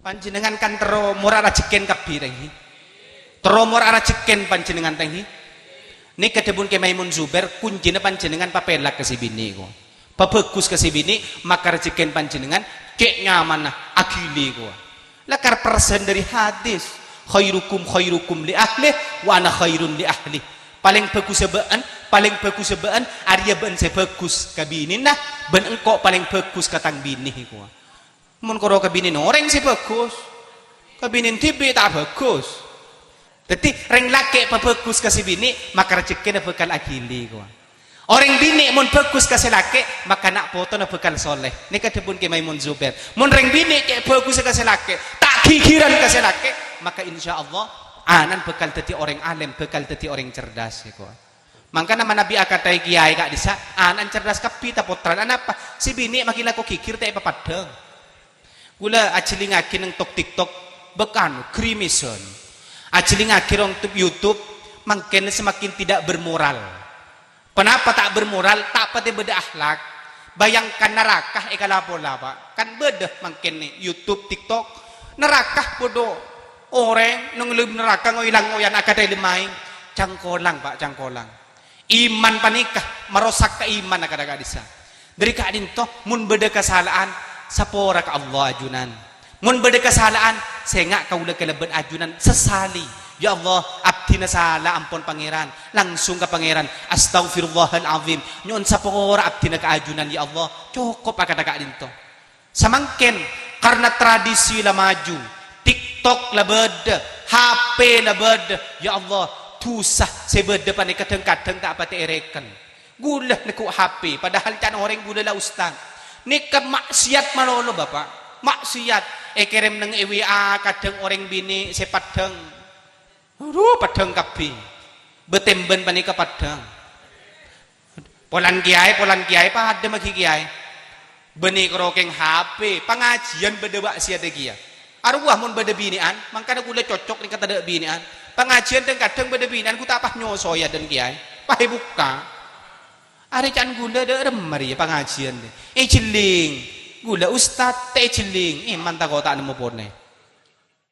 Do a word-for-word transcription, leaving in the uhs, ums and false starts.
Panjhennengngan kan terro mor arajhekkèn kabbhi, tèngghi. Terro mor arajhekkèn panjhennengngan, tèngghi. Nèka dhâbuna Kè Maimun Zubair, kuncina panjhennengngan papèlak ka sè binè', ko. Pabhâghus ka sè binè', maka rajhekkèn panjhennengngan cè' nyamanna aghili, ko. Lakar persen dâri hadis, "Khairukum khairukum li ahlih, wa ana khairun li ahli." Palèng bhâghussa bâ'ân, palèng bhâghussa bâ'ân, arèya bâ'ân sè bhâghus ka binèna, bân engko' palèng bhâghus ka tang binè, ko. Mon koro ka binèna orèng sè bhâghus, ka binèna dhibi' ta' bhâghus. Dhâddhi, rèng lakè' pabhâghus ka sè binè', maka rajhekkèna bhâkal aghili, ko. Orèng binè' mon bhâghus ka sè lakè', maka na' potona bhâkal soleh. Nèka dhâbuna Kè Maimun Zubair. Mon rèng binè' cè' bhâghussa ka sè lakè', ta' ghighirân ka sè lakè', maka insyaallah ana'na bhâkal dhâddhi orèng alèm, bhâkal dhâddhi orèng cerdas, ko. Mangkana manabi akadhi kèyaè ka'dhissa', ana'na cerdas kabbhi ta' pottrana. Anapa? Sè binè' maghi lako ghighir ta' èpapaddhâng. Ghulâ ajhilingngaghi neng tok-TikTok, bâk anu, grimèsan. Ajhilingngaghi neng YouTube, mangkèn semakin tidak bermoral. Ponapa ta' bermoral? Ta' patè bâdâ akhlak. Bayangkan naraka èkala pola, Pak. Kan bâdâ mangkèn nè, YouTube, TikTok. Naraka bâdâ orèng neng lem naraka ngoy-langoyan akadhi lem aèng. Cangkolang, Pak, cangkolang. Iman panèka marosak ka iman, akadhi ka'dhissa'. Dâri ka'dhinto, mon bâdâ kasala'an, sapora ka Allah ajunan. Mon bâdâ kasala'an, sènga' kaulâ kalabân ajunan sesali. "Ya Allah, abdhina sala, ampon Pangèran." Langsung ka Pangèran, "Astaghfirullahal azim. Nyo'on sapora abdhina ka ajunan, ya Allah." Cokop akadhi ka'dhinto. Samangkèn, karna tradisi la maju, TikTok la bâdâ, H P la bâdâ. Ya Allah, dhusa sè bâdâ panèka dhâng-kadhâng ta' patè èrèken. Ghulâ neggu' H P, padahal can orèng ghulâ la ustad. Nèka maksiat malolo, Bapak. Maksiat. Èkèrèm neng è W A kadhâng orèng binè' sè paddhâng. Adhu, paddhâng kabbhi. Bâtèmbân panèka paddhâng. Polana kèyaè, polana kèyaè, padâ maghi kèyaè. Bânnè karo kèng H P, pangajiyân bâdâ maksiaddhâ kèya. Arowa mon bâdâ binè'an, mangkana ghulâ cocok nèka tadâ' binè'an. Pangajiyân dhâng-kadhâng bâdâ binè'an, ghu ta' pas nyosoya dân kèyaè. Pas èbukka'. Arè can ghulâ dâ' remma rèya pangajiyân. Èjhelling. Ghulâ ustad, ta' èjhelling. Iman tako' ta' nemmo ponè.